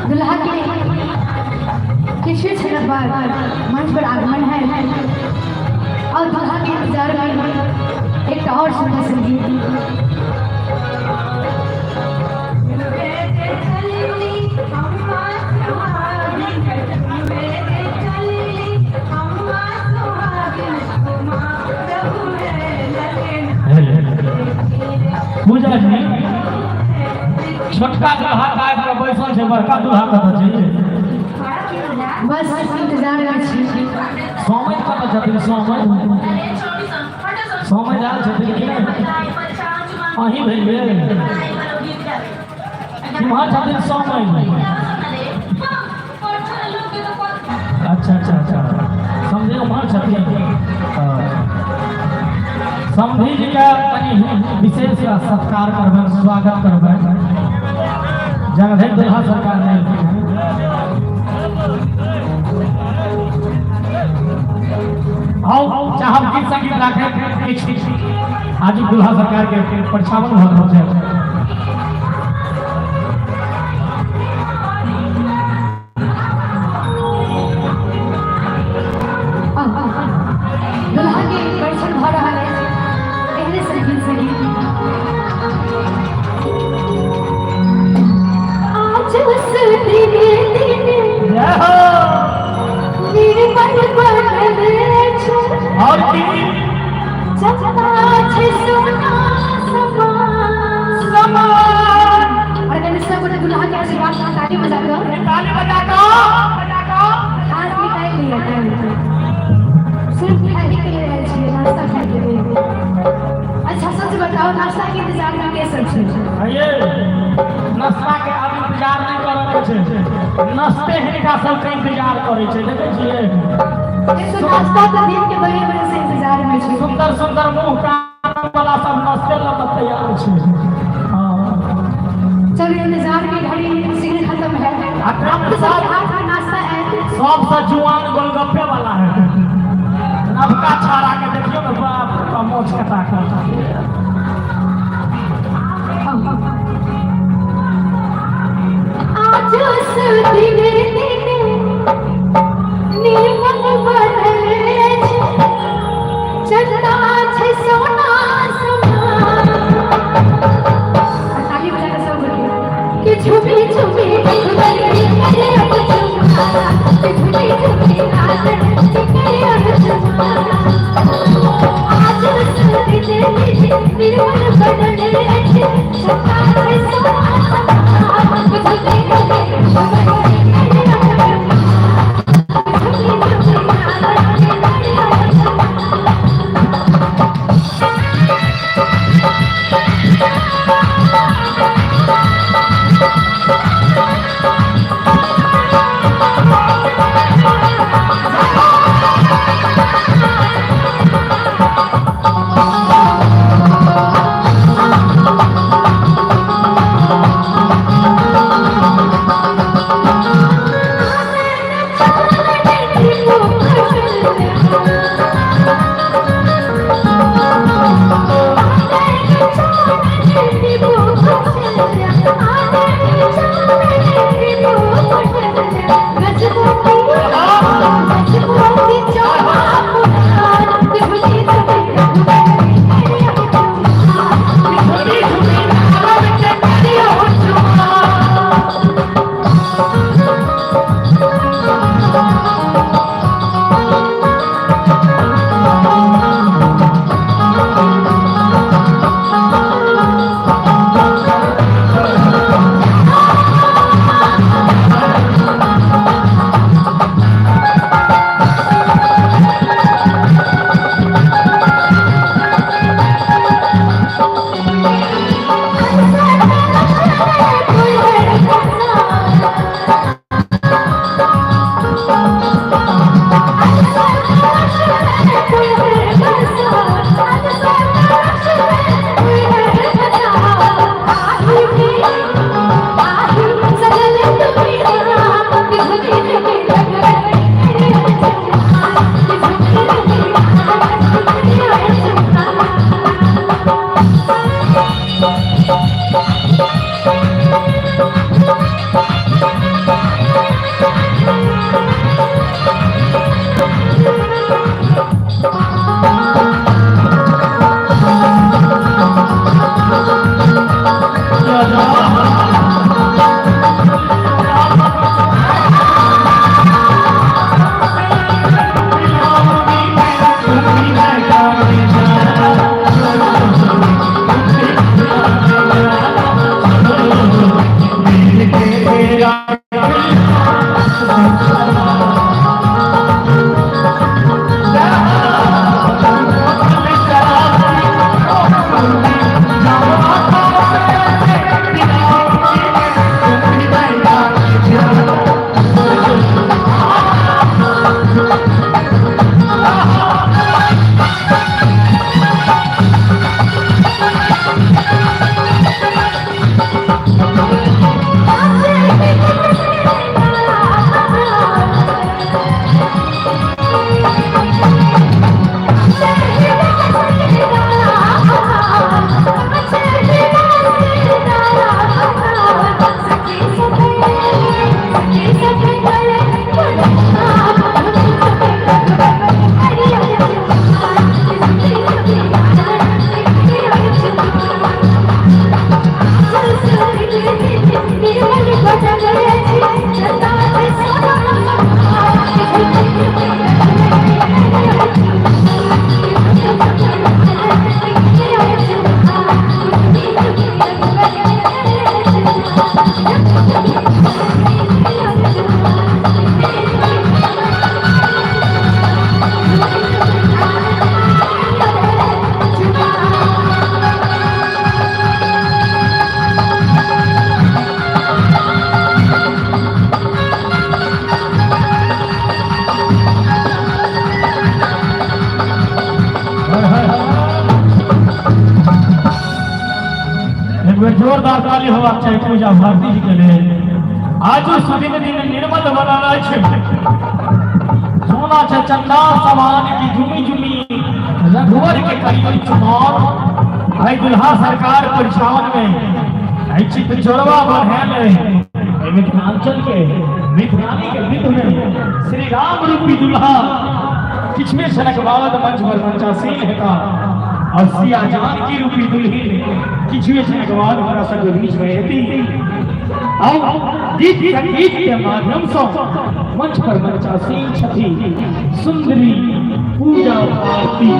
दुल्हा के किसी क्षण बाद मंच पर आगमन है और दुल्हा के इंतजार में एक और सुंदर संगीत। पूजा जी, छोटका दुल्हा आबि कऽ बैसल छै, बड़का दुल्हा कतऽ छै? बस इंतजार में छी। स्वामी कतऽ छथिन? स्वामी, स्वामी आयल छथिन कि नहि? अहीं भेलियै? केम्हर छथिन स्वामी? अच्छा अच्छा अच्छा, समझे, उम्हर छथिन। अच्छा। समधी जी के कनि विशेष सत्कार करबै, स्वागत करबै। जगधरि दुल्हा सरकार नहि एलखिन हँ। आउ, चाहब गीत संगीत राखै किछु। आज दुल्हा सरकार के परछावन भऽ रहल छै। दुल्हा के परिछन भऽ रहल अछि एहने संगीत संगीत। आज उस दिन दिन जय हो। निर्मल बनल अछि। और की? चंदा छै सोना समान। समान। और कनि सब गोटे दुल्हा के आशीर्वाद सँ ताली बजा कऽ। ताली बजा कऽ, बजा कऽ। हाथ निकालि लिअ टाइम। सिर्फ खाइ के लिए आयल छियै, नाश्ता खाइ के लिए। अच्छा, सच बताओ, नाश्ता के इंतजार में के सब छै? ये नाश्ता के आब इंतजार नहि करऽ के छै, नाश्ते हिनका सबके इंतजार करै छै, देखै छियै? एक तो नाश्ता तऽ दिन के 2 बजे से इंतजार में छै। सुंदर सुंदर मुंह कान वाला सब नाश्ते लऽ कऽ तैयार छै, हँ। चलो, इंतजार के घड़ी शीघ्र खत्म है। आ अब तो सबके हाथ में नाश्ता है। सबसँ जुआन गोलगप्पे वाला है। नवका छाड़ा के देखियौ ने, बाप रे, मोछ कटा कऽ। आज उस दिन दिन निर्मल बनल अछि, चंदा छै सोना समान। ताली बजा कऽ सब गोटे। कि झूमी झूमी रघुबर करे अब झुमारा, कि झूमी झूमी नाचन करे अब झुमारा। आज उस दिन दिन निर्मल बनल अछि, चंदा छै सोना समान। झूमी झूमी रघुबर करे अब झुमारा, झूमी झूमी नाचन करे अब झुमारा। झूमी झूमी नाचन के करियो झुमार। जोरदार ताली होबाक चाही पूजा भारती जी के लेल। आजू सुदिन दिन निर्मल बनल अछि, सोना छै चंदा समान की झुमी झुमी रघुवर के करियो चुमार। भाई दुल्हा सरकार परिछावन में एहि चित्र चोरवा बढ़ायल एहि मिथिलांचल के मिथिलानी के विध में श्री राम रूपी दुल्हा किछुए क्षणक बाद मंच पर मंचासीन हेता और सिया जानकी रूपी दुल्हिन किछुए क्षणक बाद हमरा सबके बीच में हेती। आउ गीत संगीत के माध्यम से मंच पर मंचासीन छथि सुंदरी पूजा भारती।